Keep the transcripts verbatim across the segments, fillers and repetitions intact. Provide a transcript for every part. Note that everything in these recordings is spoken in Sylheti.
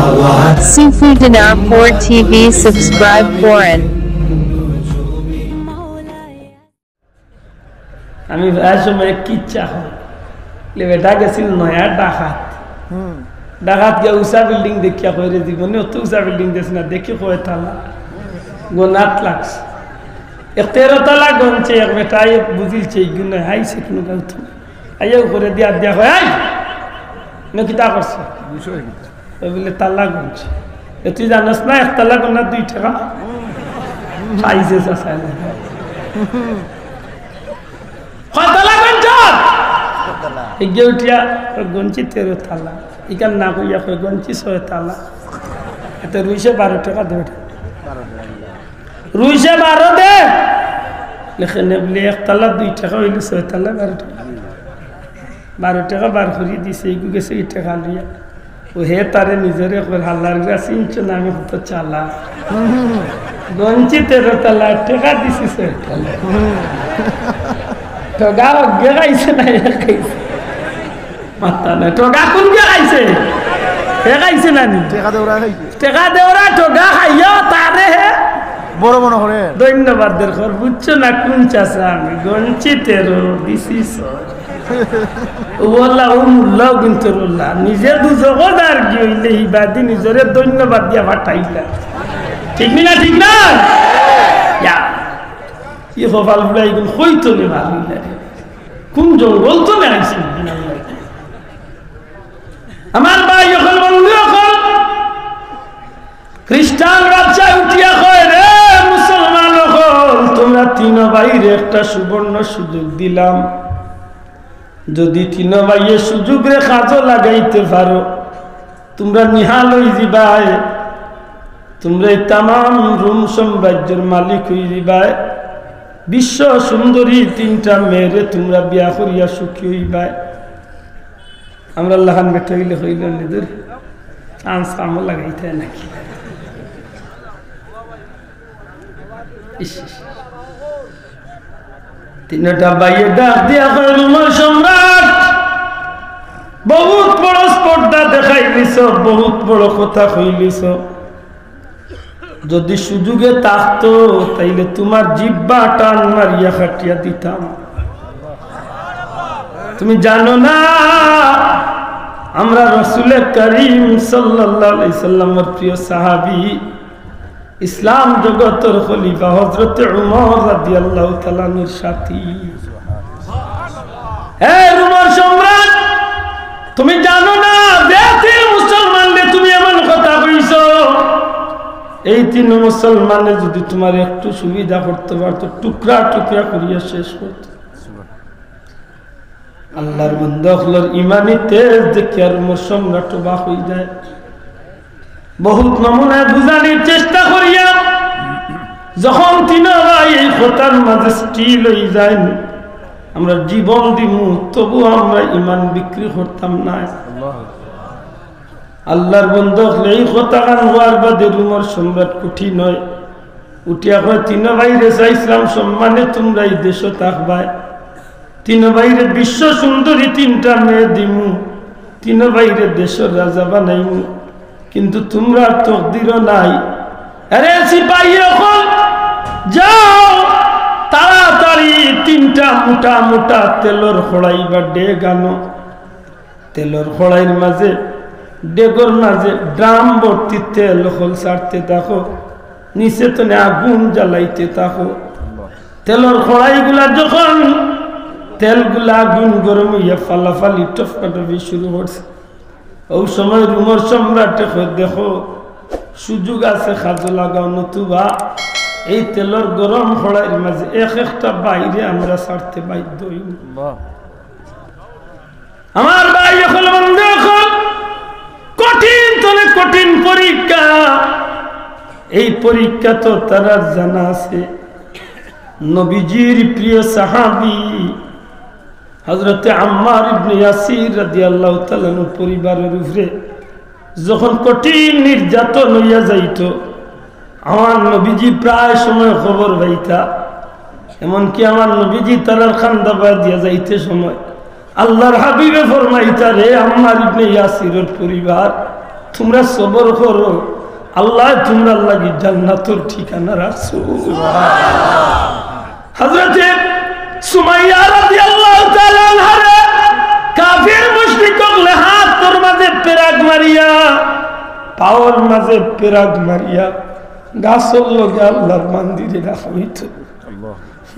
Sufu Dinar four T V subscribe foreign. আমি প্রায় সময় কিচ্ছা হয়। লে বেটা গেছিল নয়া ডাকাত। ডাকাত গিয়া উষা বিল্ডিং দেখিয়া কয়, "রে জীবনে অত উষা বিল্ডিং দেশ না, দেখি কয় তালা।" গোনাত লাগছে। এক তেরো তালা গনছে, এক বেটা আইয়া বুঝিলছে, এই গুণ আইছে কোনো গাঁও তো। আইয়া উপরে দিয়া দিয়া কয়, "এই, না কিতা করছে?" বিষয় কিতা? ওই বলে, "তালা গুনছি।" এ, তুই জানোস না এক তালা গুনা দুই টাকা? পাইছে চাচা। কয় তালা গুনছ? এগিয়ে উঠিয়া কয়, "গুনছি তেরো তালা।" ইখান না কইয়া কয়, "গুনছি ছয় তালা।" এতে রুইছে বারো টাকা দেবে। রুইছে বারো দে। লেখেন বলে, "এক তালা দুই টাকা হইলে ছয় তালা বারো টাকা।" বারো টাকা বার করি দিছে, এগু গেছে এই টাকা লইয়া। ও হে তারে নিজরে কয়, "হালার গুয়া চিনছ না, আমি কত চালা।" গনছি তেরো তালা, টাকা দিছি ছয় তালা। ঠগা হগে খাইছে না, হে খাইছে। মাত্তা নাই, ঠগা কোন গিয়া খাইছে? হে খাইছে না নি? টেকা দেওরা খাইছে। টেকা দেওরা ঠগা খাইয়া তারে হে বড় মনে করে। ধন্যবাদ দরকার, বুঝছো না কোন চাচা আমি? গনছি তেরো, দিছি ছয়। ও আল্লাহ, ও মুল্লাও কিন্তু রুল্লা। নিজে দুজখো দার কি হইলে ইবাদি নিজরে ধন্যবাদ দিয়া ফাটাইলা। ঠিক নি না, ঠিক না? ইয়া। ই কপাল ফুলাই গুন কইতো নি মারিলা। কোন জঙ্গল তো নাই। আমার ভাই অকল, বন্ধু অকল, খ্রিস্টান বাদশায় উঠিয়া কয়, "রে মুসলমান অকল, তোমরা তিন ভাইরে একটা সুবর্ণ সুযোগ দিলাম। যদি তিন ভাইয়ে সুযোগরে কাজো লাগাইতে পারো, তোমরা নিহাল অইযিবায়, তোমরা এই তামাম রোম সাম্রাজ্যর মালিক অইযিবায়, বিশ্ব সুন্দরী তিনটা মেয়েরে তোমরা বিয়া করিয়া সুখী অইবায়।" আমরা লাখান বেটা অইলে কইল, "নিদুর, চান্স কামো লাগাইতে নাকি?" ইস, ইস, ইস। তিনটা ভাইয়ে ডাক দিয়া কয়, "রোমর সম্রাট, বহুত বড় স্পর্ধা দেখাইলিছ, বহুত বড় কথা কইলিছ। যদি সুযোগে থাকতো, তাইলে তোমার জিব্বা টান মারিয়া কাটিয়া দিতাম। তুমি জানো না, আমরা রাসূলে করিম সাল্লাল্লাহু আলাইহি সাল্লামর প্রিয় সাহাবী, ইসলাম জগতর খলিফা হযরতে উমর রাদিয়াল্লাহু তাআলা আনহুর সাথী।" হে রোমর সম্রাট, তুমি জানো না, যে তিন মুসলমানরে তুমি এমন কথা কইছো, এই তিন মুসলমানে যদি তোমার একটু সুবিধা করতে পারতো, টুকরা টুকরা করিয়া শেষ করতো। আল্লাহর বন্দা অকলর ইমানি তেজ দেখিয়া রোমর সম্রাট অবাক অইযায়। বহুত নমুনায় বুঝানির চেষ্টা করিয়া, যখন তিন ভাই এই কথার মাঝে স্থির অইযাইন, "আমরা জীবন দিমু, তবু আমরা ইমান বিক্রি করতাম না।" আল্লাহর বন্দা অকলে এই কথাখান কওয়ার বাদে রোমর সম্রাট কঠিন অয়, উঠিয়া কয়, "তিন ভাইরে চাইছিলাম সম্মানে তোমরা এই দেশো থাকবায়, তিন ভাইরে বিশ্ব সুন্দরী তিনটা মেয়ে দিমু, তিন ভাইরে দেশর রাজা বানাইমু, কিন্তু তোমরার তকদিরো নাই। আরে সিপাহী অকল, যাও তাড়াতাড়ি তিনটা মোটা মোটা তেলর কড়াই বা ডেগ আনো।" তেলর কড়াইর মাঝে, ডেগর মাঝে ড্রাম ভর্তি তেল অকল ছাড়তে থাকো, নিচে তনে আগুন জ্বালাইতে থাকো। তেলর কড়াইগুলা যখন তেলগুলা আগুন গরম অইয়া ফালাফালি টফকাটফি শুরু করছে, অউ সময় রোমর সম্রাটে কয়, "দেখো, সুযোগ আছে, কাজো লাগাও, নতুবা এই তেলর গরম কড়াইর মাঝে এক একটা ভাইরে আমরা ছাড়তে বাধ্য অইমু।" আমার ভাই অকল, বন্ধু অকল, কঠিন তনে কঠিন পরীক্ষা। এই পরীক্ষা তো তারার জানা আছে। নবীজির প্রিয় সাহাবী হযরতে আম্মার ইবনে ইয়াসির রাদিয়াল্লাহু তাআলা আনহু পরিবারের উপরে যখন কঠিন নির্যাতন অইয়া যাইতো, আমার নবীজি প্রায় সময় খবর পাইতা। এমনকি আমার নবীজি তারার কান্দা বায় দিয়া যাইতে সময় আল্লাহর হাবিবে ফরমাইতা, "রে আম্মার ইবনে ইয়াসিরর পরিবার, তুমরা সবর করো, আল্লায় তুমরার লাগি জান্নাতর ঠিকানা রাখছো।" হযরতে সুমাইয়া রাদিয়াল্লাহু তাআলা আনহারে কাফির মুশরিক অকলে হাতর মাঝে পেরাক মারিয়া, পাওর মাঝে পেরাক মারিয়া, গাছর লগে আল্লাহর বান্দিরে রাখা অইতো।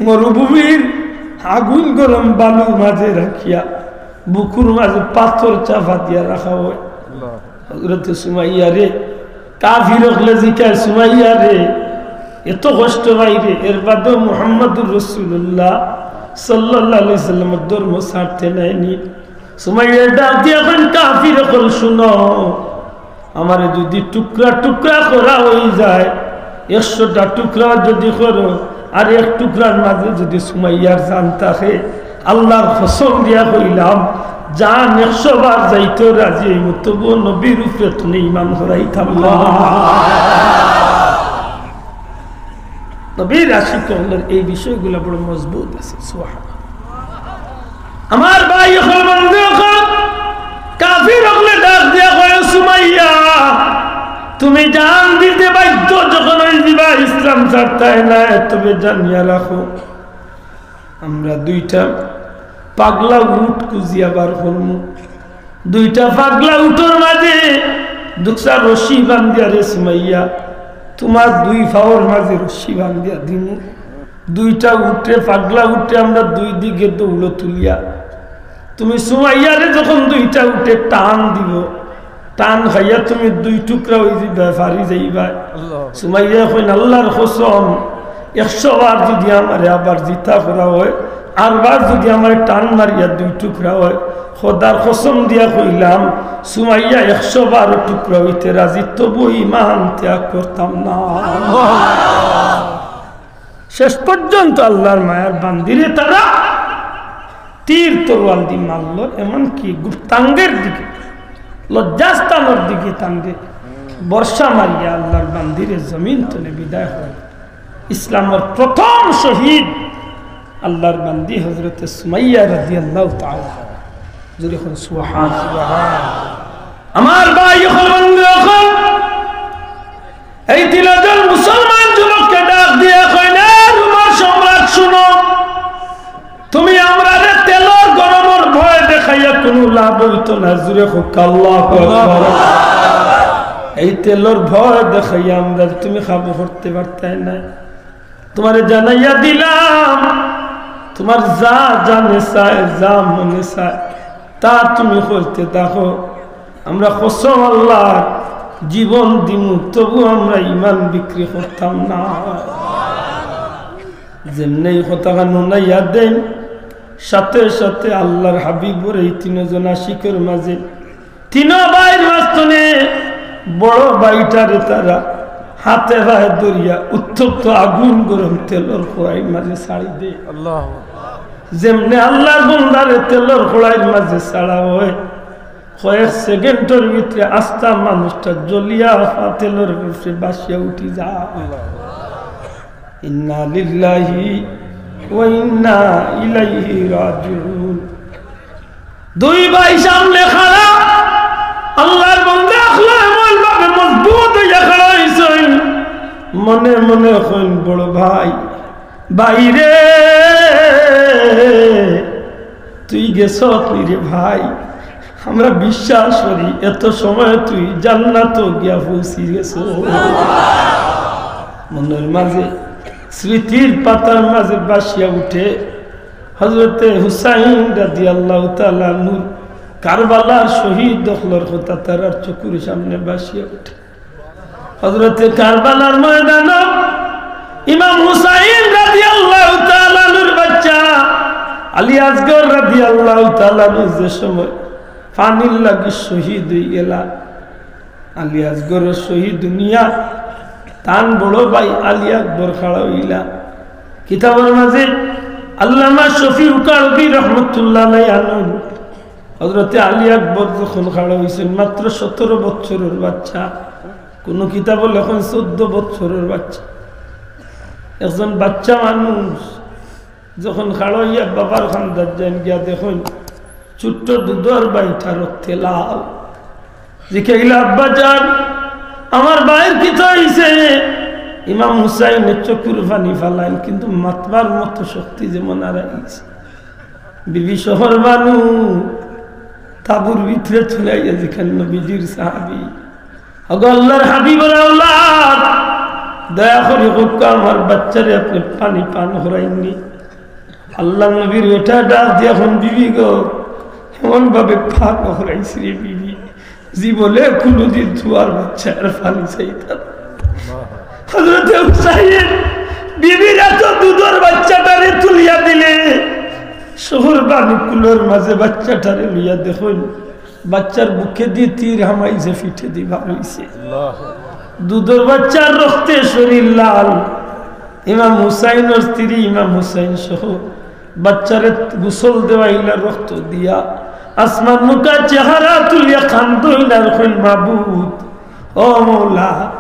মরুভূমির আগুন গরম বালুর মাঝে রাখিয়া বুকুর মাঝে পাথর চাপা দিয়া রাখা অয়। হযরতে সুমাইয়ারে কাফির অকলে জিকায়, "সুমাইয়ারে, এত কষ্ট পাইরে, এর বাদেও মুহাম্মাদুর রাসূলুল্লাহ সাল্লাল্লাহু আলাইহি ওয়াসাল্লামর ধর্ম ছাড়তে নায়নি।" সুমাইয়ায় ডাক দিয়া কইন, "কাফির অকল, শুনো, আমারে যুদি টুকরা টুকরা করা অইযায়, একশোটা টুকরা যুদি করো, আর এক টুকরার মাঝে যুদি সুমাইয়ার জান থাকে, আল্লাহর কসম দিয়া কইলাম, জান একশো বার যাইতেও রাজি অইমু, তবুও নবীর উপরে তুমি ঈমান হারাইতাম না।" নবীর আশিক অকলর এই বিষয়গুলা বড় মজবুত আছে। সুবহানাল্লাহ। আমার ভাই অকল, বন্ধু অকল, কাফির অকলে ডাক দিয়া কয়, "সুমাইয়া, তুমি জান দিতে বাধ্য যখন অইযিবা, ইসলাম ছাড়তায় নায়, তবে জানিয়া রাখো, আমরা দুইটা পাগলা উট খুজিয়া বার করমু। দুইটা পাগলা উটর মাঝে দুকসা রশি বান্ধিয়া রে সুমাইয়া, তুমার দুই পাওর মাঝে রশি বান্ধিয়া দিমু। দুইটা উটে, পাগলা উটে আমরা দুই দিকে দৌড় তুলিয়া, তুমি সুমাইয়ারে যখন দুইটা উটে টান দিবো, টান খাইয়া তুমি দুই টুকরা অইযিবায়, ফারি যাইবায়।" আল্লাহ। সুমাইয়া কইন, "আল্লাহর কসম, একশো বার যুদি আমারে আবার জিতা করা অয়, আর বার যুদি আমারে টান মারিয়া দুই টুকরা অয়, খোদার কসম দিয়া কইলাম, সুমাইয়া একশো বার টুকরা অইতে রাজি, তবু ঈমান ত্যাগ করতাম না।" শেষ পর্যন্ত আল্লাহর মায়ার বান্দিরে তারা তীর তরোয়াল দি মারলো, এমনকি গুপ্তাঙ্গের দিকে, লজ্জাস্থানর দিকে তানরে বর্ষা মারিয়া আল্লাহর বান্দিরে জমিন তনে বিদায় হয়। ইসলামর প্রথম শহীদ আল্লাহর বান্দি হযরতে সুমাইয়া রাদিয়াল্লাহু তাআলা। জোরে কইন সুবহান। আমার ভাই অকল, বন্ধু অকল, এই তিনজন মুসলমান যুবককে ডাক দিয়া কইন, "এ রোমর সম্রাট, শুনো, তুমি আমরারে তেলর গরমর ভয় দেখাইয়া কুনু লাভ অইতো না।" জোরে কউক্কা আল্লাহু আকবার। এই তেলর ভয় দেখাইয়া আমরারে তুমি কাবু করতে পারতায় না। তুমারে জানাইয়া দিলাম, তুমার যা জানে চায়, যা মনে চায়, তা তুমি করতে থাকো। আমরা কসম আল্লাহর, জীবন দিমু, তবু আমরা ঈমান বিক্রি করতাম না। যেমনে ই কথাখান হুনাইয়া দেইন, সাথে সাথে আল্লাহর হাবিবর এই তিনজন আশিকর মাঝে তিনো ভাইর মাঝখানে বড় ভাইটারে তারা হাতে পায়ে ধরিয়া উত্তপ্ত আগুন গরম তেলর কড়াইর মাঝে ছাড়ি দেয়। আল্লাহ। যেমনে আল্লাহর বন্দারে তেলর কড়াইর মাঝে ছাড়া হয়, কয়েক সেকেন্ডর ভিতরে আস্তা মানুষটা জ্বলিয়া ফাতেলর উপরে ভাসিয়া উঠি যায়। আল্লাহ। ইন্না লিল্লাহি ওয়া ইন্না ইলাইহি রাজিউন। দুই ভাই সামনে খাড়া, আল্লাহর বন্দা আখলা এমন ভাবে মজবুত হইয়া খাড়া হইছইন, মনে মনে কইন, "বড় ভাই, ভাই রে, তুই গেছত নি রে ভাই, আমরা বিশ্বাস করি এত সময় তুই জান্নাতো গিয়া পৌঁছি গেছ।" মনের মাঝে স্মৃতির পাতার মাঝে ভাসিয়া উঠে হযরতে হুসাইন রাদিয়াল্লাহু তাআলা আনহুর কারবালার শহীদ অকলর কথা তারার চকুর সামনে ভাসিয়া উঠে। হযরতে কারবালার ময়দানো ইমাম হুসাইন রাদিয়াল্লাহু তাআলা আনহুর বাচ্চা আলী আসগর রাদিয়াল্লাহু তাআলা আনহু যে সময় পানির লাগি শহীদ হয়ে গেলা, আলী আসগর শহীদ দুনিয়া, তান বড় ভাই আলী আকবর খাড়া হইলা। কিতাবর মাঝে আল্লামা শফিউল কারবী রহমতুল্লাহ আলাইহি আনইন, হযরতে আলী আকবর যখন খাড়া হইছইন, মাত্র সতেরো বছরের বাচ্চা, কোন কিতাবো লেখইন চৌদ্দ বছরের বাচ্চা। একজন বাচ্চা মানুষ যখন খাড়া হইয়া বাবার কান্দাত যাইন, গিয়া দেখইন ছোট্ট দুধর ভাইটা রক্তে লাল। জিকাইলা, "আব্বা জান, আমার ভাইর কিতা অইছে?" ইমাম হুসাইনে চকুর পানি ফালাইন, কিন্তু মাতবার মতো শক্তি যেমন হারাইছে। বিবি শহর বানু তাবুর ভিতরে চলে আইয়া যেখানে নবীজির সাহাবী, "ওগো আল্লাহর হাবিবর আওলাদ, দয়া করি কউক্কা, আমার বাচ্চারে আপনে পানি পান করাইননি?" আল্লাহর নবীর বেটা ডাক দিয়া কইন, "বিবি গো, এমন ভাবে পান করাইছি রে বিবি, জীবনে কুনুদিন তুমার বাচ্চার পানি চাইতাম না।" হযরতে হুসাইন বিবির আতো দুধর বাচ্চাটারে তুলিয়া দিলে, শহর বানু কুলর মাঝে বাচ্চাটারে লইয়া দেখইন, বাচ্চার বুকেদি তীর হামাইছে, পিঠেদি বার অইছে। দুধর বাচ্চার রক্তে শরীর লাল। ইমাম হুসাইনর স্ত্রী, ইমাম হুসাইন সহ বাচ্চারে গোসল দেওয়াইলা রক্ত দিয়া, আসমান মুখা চেহারা তুলিয়া কান্দইলা আর কইন, "মাবুদ, ও মওলা,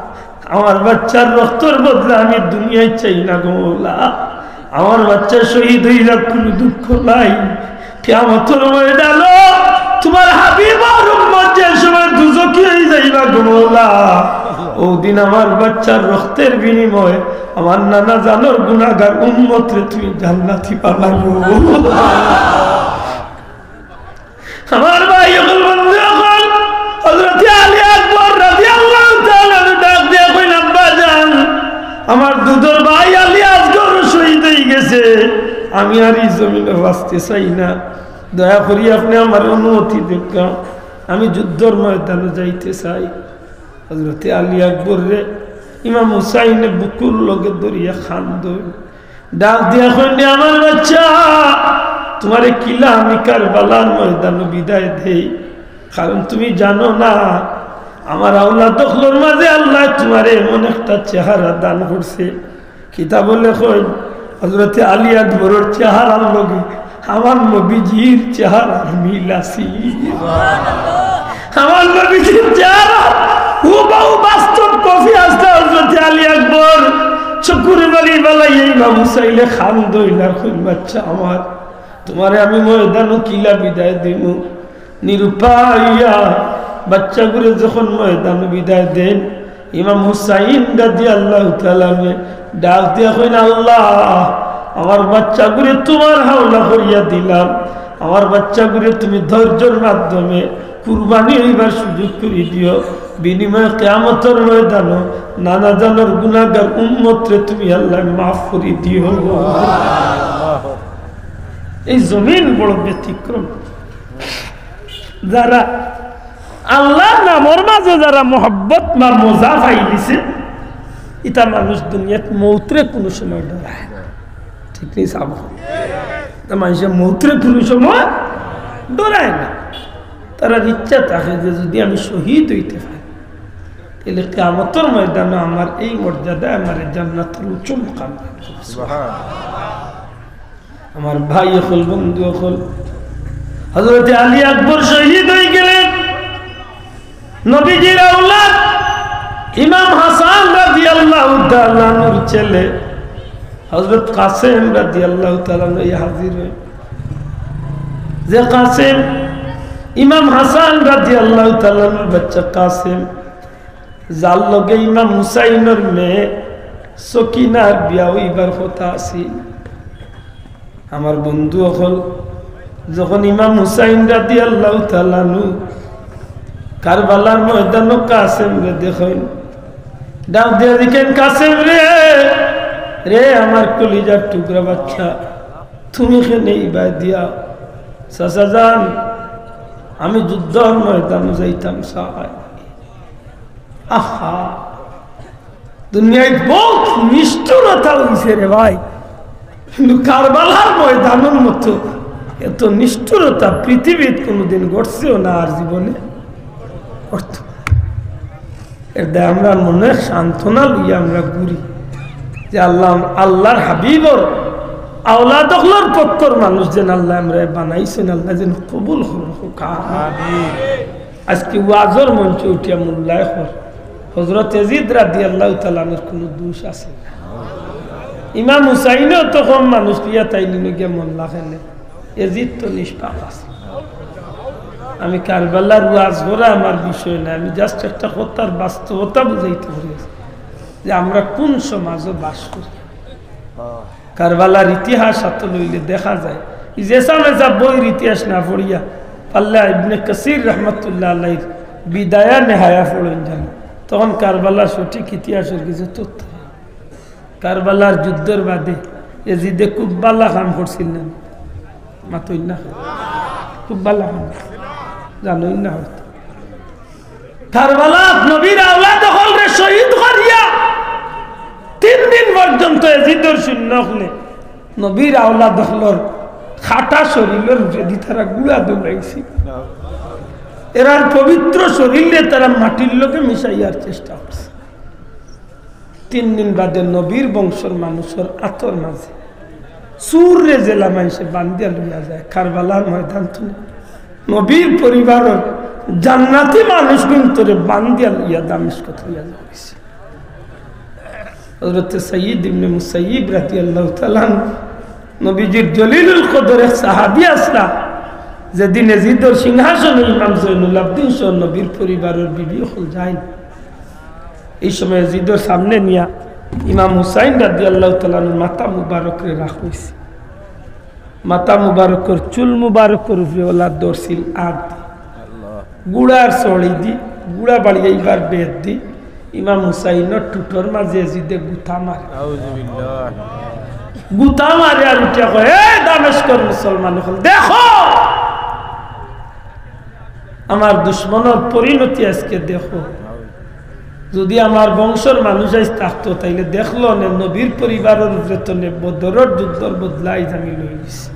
আমার বাচ্চার রক্তর বদলা আমি দুনিয়ায় চাই না গো মওলা। আমার বাচ্চা শহীদ অইলা, কুনু দুঃখ নাই। কিয়ামতর ময়দানো তুমার হাবিবর উম্মত যে সময় দুজখি অইযাইবা গো মওলা, অউ দিন আমার বাচ্চার রক্তর বিনিময়ে আমার নানা জানর গুনাগার উম্মতরে তুমি জান্নাতি বানাইও।" আমার ভাই অকল, বন্ধু অকল, হযরতে আলী আকবর রাদিয়াল্লাহু তাআলা আনহু ডাক দিয়া কইন, "আব্বা জান, আমার দুধর ভাই আলী আসগর শহীদ অইগেছে, আমি আর ই জমিনো বাঁচতে চাই না, দয়া করি আপনে আমারে অনুমতি দেউক্কা, আমি যুদ্ধর ময়দানো যাইতে চাই।" হযরতে আলী আকবররে ইমাম হুসাইনে বুকুর লগে ধরিয়া কান্দইন। ডাক দিয়া কইন, "আমার বাচ্চা, তুমারে কিলা আমি কারবালার ময়দানো বিদায় দেই, কারণ তুমি জানো না, আমার আওলাদ অকলর মাঝে আল্লায় তুমারে এমন একটা চেহারা দান করছে।" কিতাবো লেখইন, হযরতে আলী আকবরর চেহারার লগে আমার নবীজির চেহারার মিল আছে। আমার নবীজির চেহারা হুবাহু বাস্তব কপি আছে। হযরতে আলী আকবর চকুর পানি ফালাইয়া ইমাম হুসাইনরে কান্দইন আর কইন, "বাচ্চা আমার, তুমারে আমি ময়দানো কিলা বিদায় দিমু?" নিরুপায় অইয়া বাচ্চাগুরে যখন ময়দানো বিদায় দেইন, ইমাম হুসাইন রাদিয়াল্লাহু তাআলা আনহু ডাক দিয়া কইন, "আল্লাহ, আমার বাচ্চাগুরে তুমার হাওলা করিয়া দিলাম, আমার বাচ্চাগুরে তুমি ধৈর্যর মাধ্যমে কুরবানি অইবার সুযোগ করি দিও, বিনিময়ে কিয়ামতর ময়দানো নানা জানর গুনাগার উম্মতরে তুমি আল্লাহ মাফ করি দিও।" এই জমিন বড় ব্যতিক্রম। যারা আল্লাহর নামর মাঝে যারা মহব্বত বা মজা পাই দিছে, ইতা মানুষ দুনিয়াত মৌতরে কুনু সময় ডরায় না। ঠিক নি সাব? ইতা মানুষে মৌতরে কুনু সময় ডরায় না। তারার ইচ্ছা থাকে যে যদি আমি শহীদ অইতে পারি, তাইলে কিয়ামতর ময়দানো আমার এই মর্যাদায় আমারে জান্নাতর উচ্চ মুকাম দান করবে। আমার ভাই অকল, বন্ধু অকল, হযরতে আলী আকবর শহীদ অইগেলেন। নবীজির আওলাদ ইমাম হাসান রাদিয়াল্লাহু তাআলা আনহুর ছেলে হযরত কাসেম রাদিয়াল্লাহু তাআলা আনহু অইয়া হাজির অইন। যে কাসেম, ইমাম হাসান রাদিয়াল্লাহু তাআলা আনহুর বাচ্চা কাসেম, যার লগে ইমাম হুসাইনর মেয়ে সকিনার বিয়া অইবার কথা আছিল। আমার বন্ধু অকল, যখন ইমাম হুসাইন রাদিয়াল্লাহু তাআলা আনহু কারবালার ময়দানো কাসেমরে দেখইন, ডাক দিয়া জিকাইন, "কাসেম রে, রে আমার কলিজার টুকরা বাচ্চা, তুমি কেনে ইবায় দিয়া?" "চাচা যান, আমি যুদ্ধর ময়দানো যাইতাম চাই।" আহা, দুনিয়াত বউত নিষ্ঠুরতা অইছে রে ভাই, কিন্তু কারবালার ময়দানর মতো এত নিষ্ঠুরতা পৃথিবীত কুনুদিন ঘটছেও না আর জীবনে ঘটতো না। এর দ্বারা আমরা মনে সান্ত্বনা লইয়া আমরা ঘুরি যে আল্লাহ, আল্লাহর হাবিবর আওলাদ অকলর পক্ষর মানুষ যেন আল্লাহ আমরা বানাইছেন, আল্লাহ যেন কবুল করুন। আমিন। আজকে ওয়াজর মঞ্চে উঠিয়া মোল্লায় কর, হযরত ইয়াজিদ রাদিয়াল্লাহু তাআলা আনহুর কুনু দোষ আছে না। ইমাম হুসাইনও তো কম মানুষ দিয়া তাইন গিয়া মোল্লা কেনে, ইয়াজিদ তো নিষ্পাপ আছে। আমি কারবালার ওয়াজ করা আমার বিষয় না, আমি just একটা কথার বাস্তবতা বুঝাইতে পারি যে আমরা কোন সমাজে বাস করি। কারবালার ইতিহাস হাতে লইলে দেখা যায়, এই যে সামনে যা বইর ইতিহাস না পড়িয়া পারলে ইবনে কাসির রহমতুল্লাহ আলাইহির বিদায়া নেহায়া পড়েন জানো, তখন কারবালার সঠিক ইতিহাসের কিছু তথ্য। কারবালার যুদ্ধর বাদে এজিদে খুব বালা কাম করছিল না? মাতইন না। খুব বালা কাম। জানইন না হয়তো। কারবালাত নবীর আওলাদ অকলরে শহীদ করিয়া তিন দিন পর্যন্ত এজিদর সৈন্য অকলে নবীর আওলাদ অকলর কাটা শরীরর উপরেদি তারা গুড়া দৌড়াইছে। এরার পবিত্র শরীররে তারা মাটির লগে মিশাইয়ার চেষ্টা করছে। তিন দিন বাদে নবীর বংশর মানুষর আতর মাঝে চুররে যেলা মানষে বান্ধিয়া লইয়া যায় কারবালার ময়দান থনে। নবীর পরিবারর জান্নাতি মানুষগুইন্তরে বান্ধিয়া লইয়া দামেস্কত লইয়া যাওয়া অইছে। হযরতে সাইয়্যিদ ইবনে মুসাইয়্যিব রাদিয়াল্লাহু তাআলা আনহু নবীজির জলিলুল কদর এক সাহাবী আছলা, যেদিন এজিদর সিংহাসনে ইমাম জৈনুল আবদিন সহ নবীর পরিবারর বিবি অকল যাইন, এই সময় এজিদর সামনে নিয়া ইমাম হুসাইন রাদিয়াল্লাহু তাআলা আনহুর মাথা মুবারকরে রাখা অইছে। মাথা মুবারকর চুল মুবারকর উপরে ওলা ধরছিল আগ দি, গুড়ার ছড়ি দি, গুড়া বাড়িয়াইবার বেত দি, ইমাম হুসাইনর টুটর মাঝে এজিদে গুতা মারে। আউযুবিল্লাহ। গুতা মারে আর উঠিয়া কয়, "এ দামেস্কর মুসলমান অকল, দেখো আমার দুশমনর পরিণতি আজকে দেখো। যদি আমার বংশর মানুষ আইজ থাকতো, তাইলে দেখলো নে নবীর পরিবারর উপরে তো নে বদরর যুদ্ধর বদলা আইজ আমি লই নিছি।"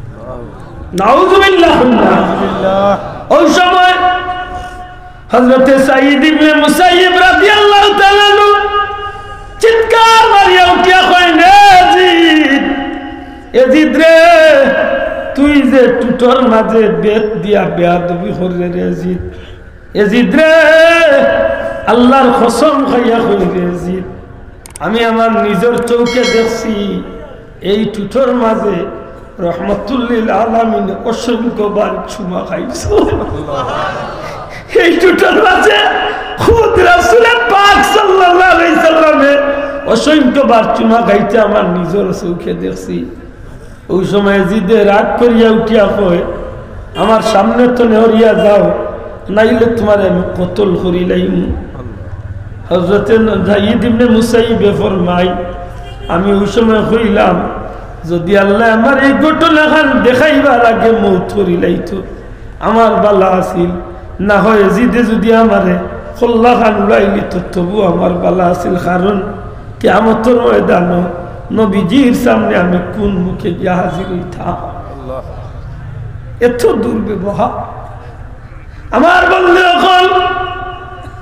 নাউজুবিল্লাহ। নাউজুবিল্লাহ। ওই সময় হযরতে সাইয়্যিদ ইবনে মুসাইয়্যিব রাদিয়াল্লাহু তাআলা আনহু চিৎকার মারিয়া উঠিয়া কইন, "এজিদ, এজিদ রে, তুই যে টুটর মাঝে বেত দিয়া বেয়াদবি কররে রে এজিদ, এজিদ রে, আল্লাহর কসম খাইয়া কই রে এজিদ, আমি আমার নিজর চউখে দেখছি, এই টুটর মাঝে রহমাতুল্লিল আলামিন অসংখ্যবার চুমা খাইছে।" এই টুটর মাঝে খুদ রাসূলে পাক সাল্লাল্লাহু আলাইহি সাল্লামে অসংখ্যবার চুমা খাইতে আমার নিজর চউখে দেখছি। ওই সময় এজিদে রাগ করিয়া উঠিয়া কয়, "আমার সামনে থনে হরিয়া যাও, নাইলে তুমারে আমি কতল করিলাইমু।" হযরতে সাইয়্যিদ ইবনে মুসাইয়্যিবে ফরমাইন, আমি ওই সময় কইলাম, "যদি আল্লায় আমার এই ঘটনাখান দেখাইবার আগে মউত করিলাইতো, আমার বালা আছিল, না হয় এজিদে যদি আমারে কল্লাখান উড়াইলিতো, তবু আমার বালা আছিল, কারণ কিয়ামতর ময়দানো নবীজির সামনে আমি কোন মুখে গিয়া হাজির অইতাম?" এত দুর্ব্যবহার। আমার বন্ধু অকল,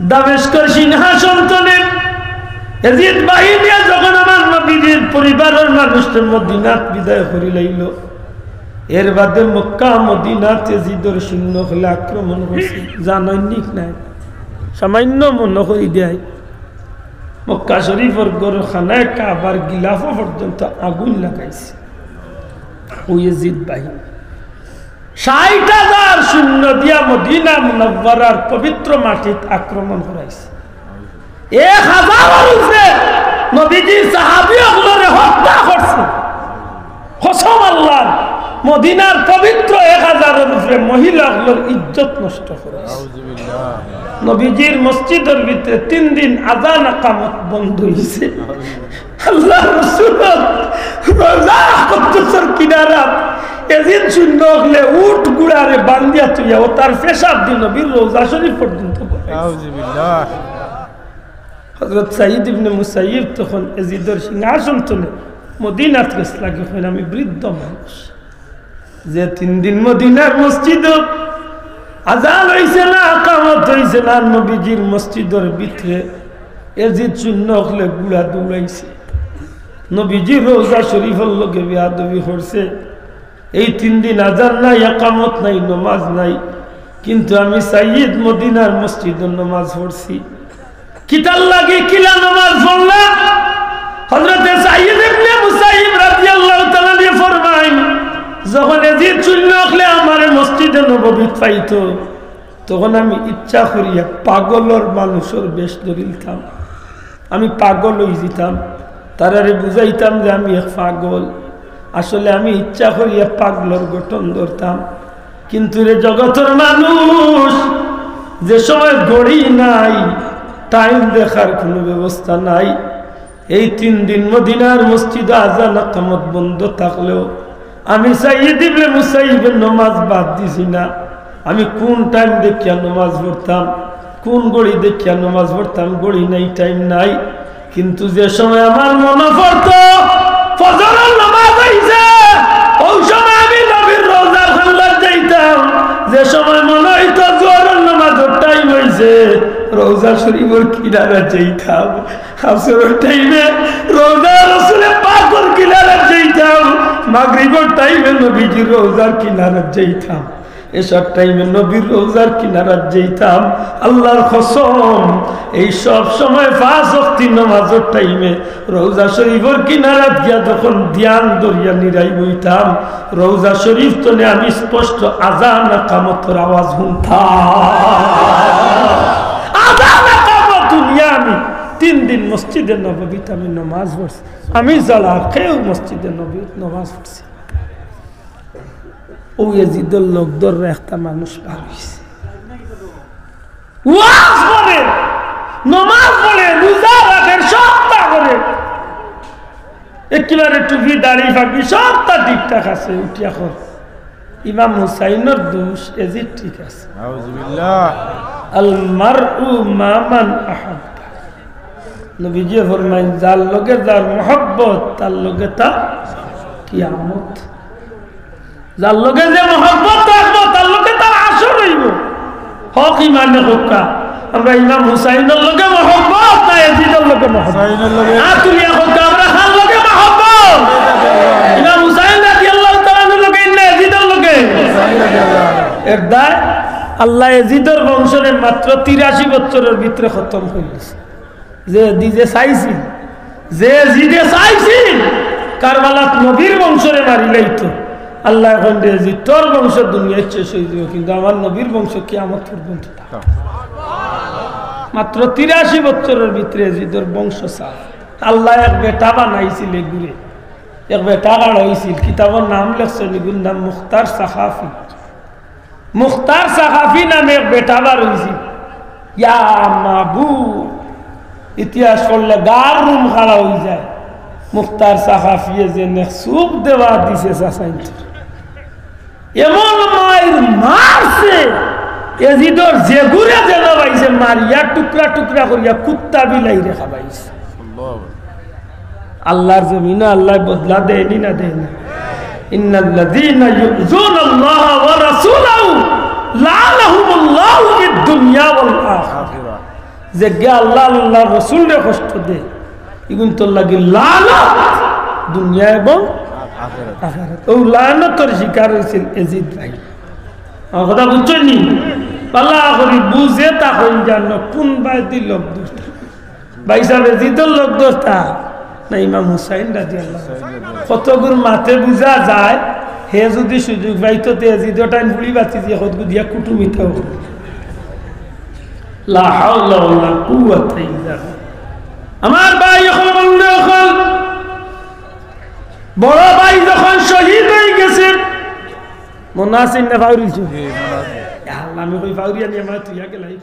দামেস্কর সিংহাসন থনে এজিদ বাহিনীয়ে যখন আমার নবীজির পরিবারর মানুষরে মদিনাত বিদায় করিলাইলো, এর বাদে মক্কা মদিনাত এজিদর সৈন্য অকলে আক্রমণ করছে। জানইন নি নায়, সামান্য মনো করি দেয়, মক্কা শরীফর ঘর খানায় কাবার গিলাফো পর্যন্ত আগুন লাগাইছে ওই এজিদ বাহিনী। ষাইট হাজার সৈন্য দিয়া মদিনা মুনাওয়ারার পবিত্র মাটিত আক্রমণ করাইছে। এক হাজারর উপরে নবীজির সাহাবী অকলরে হত্যা করছে। কসম আল্লাহর, মদিনার পবিত্র এক হাজারর উপরে মহিলা অকলর ইজ্জত নষ্ট করাইছে। নবীজির মসজিদর ভিতরে তিন দিন আজান আকামত বন্ধ অইছে। আল্লাহর রাসূল রওজা আকদসর কিনারাত এজিদ সৈন্য অকলে উট গুড়ারে বান্ধিয়া থইয়া অতার পেশাব দি নবীর রওজা শরীফ পর্যন্ত বহাইছে। আউযুবিল্লাহ। হযরত সাইয়্যিদ ইবনে মুসাইয়্যিব তখন এজিদর সিংহাসন থনে মদিনাত গেছলাগি, কইন, "আমি বৃদ্ধ মানুষ, যে তিন দিন মদিনার মসজিদো আজান অইছে না, আকামত অইছে না, নবীজির মসজিদর ভিতরে এজিদ সৈন্য অকলে গুড়া দৌড়াইছে, নবীজির রওজা শরীফর লগে বেয়াদবি করছে, এই তিন দিন আজান নাই, আকামত নাই, নমাজ নাই, কিন্তু আমি সাইয়্যিদ মদিনার মসজিদো নমাজ পড়ছি।" কিতার লাগি কিলা নমাজ পড়লা? হযরতে সাইয়্যিদ ইবনে মুসাইয়্যিব রাদিয়াল্লাহু তাআলা আনহু ফরমাইন, যখন এজিদ সৈন্য অকলে আমারে মসজিদে নববীত পাইতো, তখন আমি ইচ্ছা করিয়া পাগলর মানুষর বেশ ধরিলতাম। আমি পাগল অইযিতাম, তারারে বুঝাইতাম যে আমি এক পাগল। আসলে আমি ইচ্ছা করিয়া পাগলর গঠন ধরতাম। কিন্তু রে জগতর মানুষ, যে সময় ঘড়ি নাই, টাইম দেখার কুনু ব্যবস্থা নাই, এই তিন দিন মদিনার মসজিদো আজান আকামত বন্ধ থাকলেও আমি সাইয়্যিদ ইবনে মুসাইয়্যিবের নমাজ বাদ দিছি না। আমি কুন টাইম দেখিয়া নমাজ পড়তাম, কুন ঘড়ি দেখিয়া নমাজ পড়তাম, ঘড়ি নাই, টাইম নাই। কিন্তু যে সময় আমার মনো পড়তো ফজরর নমাজ অইছে, অউ সময় আমি নবীর রওজার কান্দাত যাইতাম। যে সময় মনো অইতো জোহরর নমাজর টাইম অইছে, রওজা শরীফর কিনারাত যাইতাম। আসরর টাইমে রওজা রসুলে পাকর কিনারাত যাইতাম, মাগরিবর টাইমে নবীজির রওজার কিনারাত যাইতাম, এশার টাইমে নবীর রওজার কিনারাত যাইতাম। আল্লাহর কসম, এই সব সময় পাঁচ ওয়াক্তি নমাজর টাইমে রওজা শরীফর কিনারাত গিয়া যখন ধ্যান ধরিয়া নিরাই বইতাম, রওজা শরীফ তনে আমি স্পষ্ট আজান আকামতর আওয়াজ হুনতাম। আজান আকামত হুনিয়া আমি তিন দিন মসজিদে নববীত আমি নমাজ পড়ছি। আমি ছাড়া কেউ মসজিদে নববীত নমাজ পড়ছে। অউ এজিদর লোক ধররা একটা মানুষ বার অইছে। ওয়াজ করে, নমাজ পড়ে, রোজা রাখে, সবতা করে। একেবারে টুপি, দাড়ি, পাগড়ি, সবতা ঠিকঠাক আছে, উঠিয়া কর। ইমাম হুসাইনর দুষ, এজিদ ঠিক আছে। নাউজুবিল্লাহ। আল মারউ মা মান আহাব্বা। নবীজিয়ে ফরমাইন, যার লগে যার মহব্বত, তার লগে তার কিয়ামত। যার লগে যে মহব্বত থাকবো, তার লগে তার হাশর অইবো। হক ইমানে কউক্কা, আমরা ইমাম হুসাইনর লগে মহব্বত না এজিদর লগে মহব্বত? হুসাইনর লগে। আত তুলিয়া কউক্কা, আমরা কার লগে মহব্বত? ইমাম হুসাইন রাদিয়াল্লাহু তাআলা আনহুর লগে না এজিদর লগে? এর দায় আল্লায় এজিদর বংশরে মাত্র তিরাশি বছরর ভিতরে খতম করি দিছে। যে এজিদে চাইছিল, যে এজিদে চাইছিল কারবালাত নবীর বংশরে মারিলাইতো, আল্লায় কইন রে এজিদ, তোর বংশ দুনিয়াত শেষ অইযিবো, কিন্তু আমার নবীর বংশ কিয়ামত পর্যন্ত থাকবো। মাত্র তিরাশি বছরর ভিতরে এজিদর বংশ সাফ। আল্লায় এক বেটা বানাইছিল এগুরে, এক বেটা খাড়া অইছিল, কিতাবর নাম লেখছইন, এগুর নাম মুখতার সাকাফি। মুখতার সাকাফি নামে এক বেটা বার অইছিল। ইয়া মাবুদ, ইতিহাস পড়লে গার রুম খাড়া অইযায়। মুখতার সাকাফিয়ে যে নেক চুপ দেওয়া দিছে চাচাইন্তর, এমন মাইর মারছে, এজিদর যেগুরে যেন পাইছে মারিয়া টুকরা টুকরা করিয়া কুত্তা বিলাইরে খাবাইছে। আল্লাহর জমিনো আল্লায় বদলা দেয়নি না দেয় না? ইন্নাল্লাযীনা ইউযুনাল্লাহা ওয়া রাসূলাহু লাআনাহুমুল্লাহু ফিদ দুনিয়া ওয়াল আখিরা। যেগিয়ে আল্লাহ, আল্লাহর রসুলরে কষ্ট দেয়, ইগুইন্তর লাগি লানত দুনিয়া এবং আখেরাত। আখেরাত। অউ লানতর শিকার অইছিল এজিদ ভাই। আমার কথা বুঝছইন নি? ভালা করি বুঝে তা কইন জানো, কুন বায়দি লোক দুষ্ট। ভাইসাব, এজিদর লোক ধরতা না ইমাম হুসাইন রাদিয়াল্লাহু আনহু? কতগুর মাতে বুঝা যায়, হে যুদি সুযোগ পাইতো তে এজিদর টাইন ফুড়ি বাতি দিয়া কতগু দিয়া কুটুমিতাও। লা হাওলা ওয়ালা কুওয়াতা ইল্লা বিল্লাহ। আমার ভাই অকল, বন্ধু অকল, বড় ভাই যখন শহীদ অইগেছে, মনো আছে না ফাউরিছো? জি, মনো আছে। ইয়া আল্লাহ, আমি কই ফাউরিয়া নিয়া মাই তুই আগে লাই।